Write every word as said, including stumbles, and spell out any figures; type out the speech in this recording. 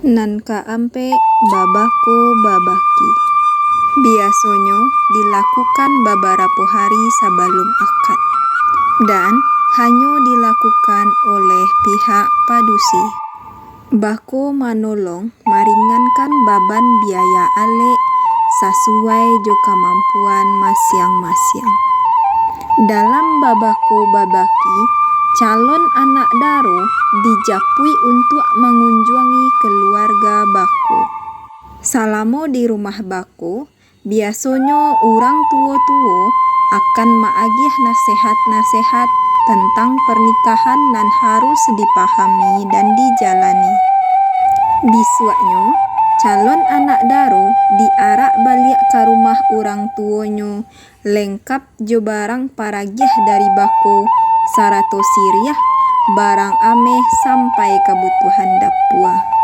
Nan kaampek, babako babaki. Biasonyo dilakukan babarapo hari sabalum akad, dan hanyo dilakukan oleh pihak padusi. Bako manolong maringankan baban biaya alek sasuai jo kamampuan masiang-masiang. Dalam babako babaki, calon anak daro dijapuik untuak mangunjuangi kaluarga bako. Salamo di rumah bako, biasonyo urang tuo-tuo akan maagiah nasehat-nasehat tantang parnikahan nan harus dipahami dan dijalani. Bisuaknyo, calon anak daro diarak baliak ka rumah urang tuonyo, lengkap jo barang paragiah dari bako, sarato siriah, barang ameh, sampai kabutuhan dapua.